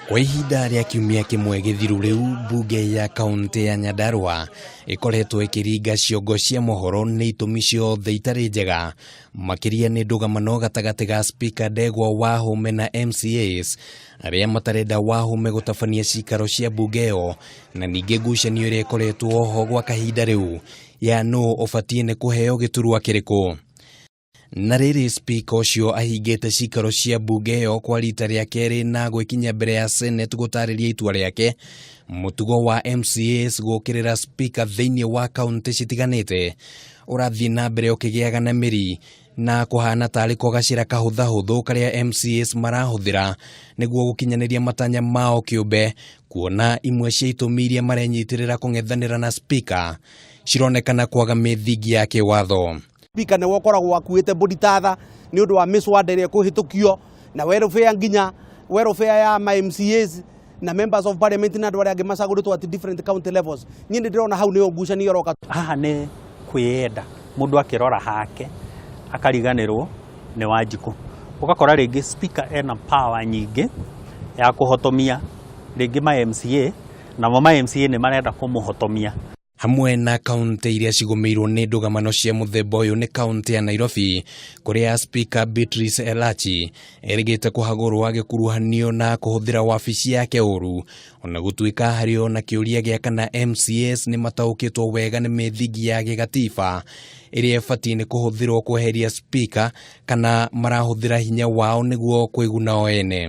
Kwa ihinda rĩa kiumia kĩmwe gĩthiru rĩu, mbunge ya kaũntĩ ya Nyandarua ĩkoretwo ĩkĩringa ciongo cia mohoro nĩ itũmi ciothe itarĩ njega, makĩria nĩ ndũgamano gatagatĩ ga Spika Ndegwa Wahome na MCAs arĩa matarenda Wahome gũtabania cikaro cia mbunge ĩyo, na ningĩ ngucanio ĩrĩa ĩkoretwo ho gwa kahinda rĩu ya nũũ ũbatiĩ nĩ kũheo gĩturwa kĩrĩkũ. Na rĩrĩ spika ũcio ahingĩte cikaro cia mbunge ĩyo kwa rita rĩa kerĩ na gwĩkinyia mbere ya Senate gũtarĩria itua rĩake, mũtugo wa MCAs gũkĩrĩra spika thĩinĩ wa kaũntĩ citiganĩte ũrathiĩ na mbere ũkĩgĩaga na mĩri na kũhana tarĩ ko gacĩra kahũthahũthũ karĩa MCAs marahũthĩra nĩguo gũkinyanĩria matanya mao kĩũmbe, kuona imwe cia itũmi iria marenyitĩrĩra kũng'ethanĩra na spika cironekana kwaga mĩthingi ya kĩwatho. Spika nĩwe ũkoragwo akuĩte mbũri tatha nĩ ũndũ wa mĩswada ĩrĩa ĩkũhĩtũkio na welfare, nginya welfare ya ma MCAs na members of parliament na andũ arĩa angĩ macagũrĩtwo at different county levels. Niĩ nĩ ndĩrona hau nĩyo ngucanio ĩroka. Haha nĩ kwĩyenda, mũndũ akĩrora hake akariganĩrwo nĩ Wanjikũ. Ũgakora rĩngĩ speaker ena power nyingĩ ya kũhotomia rĩngĩ ma MCA, namo ma MCA nĩ marenda kũmũhotomia. Hamwe na kaũntĩ iria cigũmĩirwo nĩ ndũgamano cia mũthemba ũyũ nĩ kaũntĩ ya Nairobi, kũrĩa Spika Beatrice Elachi erĩgĩte kũhagũrwo agĩkuruhanio na kũhũthĩra wabici yake ũru, ona gũtuĩka harĩ o na kĩũria gĩa kana MCAs nĩ mataũkĩtwo wega nĩ mĩthingi ya gĩgatiba ĩrĩa ĩbatiĩ nĩ kũhũthĩrwo kweheria spika kana marahũthĩra hinya wao nĩguo kwĩguna o ene.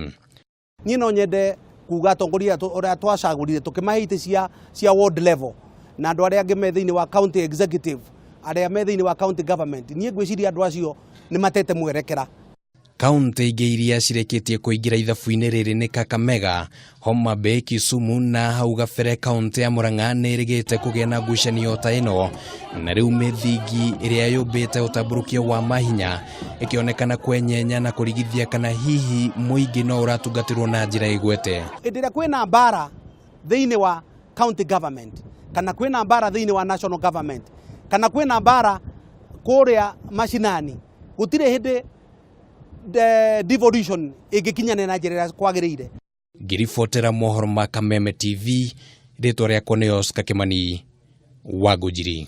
Niĩ no nyende kuga atongoria ũrĩa twacagũrire tũkĩmahe itĩ cia ward level na andũ arĩa angĩ me thĩinĩ wa county executive, arĩa me thĩinĩ wa county government, niĩ ngwĩciria andũ acio nĩ matete mwerekera. Kaũntĩ ingĩ iria cirĩkĩtie kũingĩra ithabu-inĩ rĩrĩ nĩ Kakamega, Homa Bay, Kisumu na hau gabere kaũntĩ ya Murang'a nĩ ĩrĩgĩte kũgĩa na ngucanio ta ĩno, na rĩu mĩthingi ĩrĩa yũmbĩte ũtambũrũkia wa mahinya ĩkĩonekana kwenyenya na kũrigithia kana hihi mũingĩ no ũratungatĩrwo na njĩra ĩgwete. Hĩndĩ ĩrĩa kwĩna mbara thĩinĩ wa county government, kana kwĩna mbara thĩinĩ wa national government, kana kwĩna mbara kũrĩa macinani, gũtirĩ hĩndĩ devolution ĩngĩkinyanĩra na njĩra ĩrĩa kwagĩrĩire. Ngĩribotera mohoro ma Kameme TV, rĩtwa rĩakwa nĩ Oscar Kimani wa Ngũnjiri.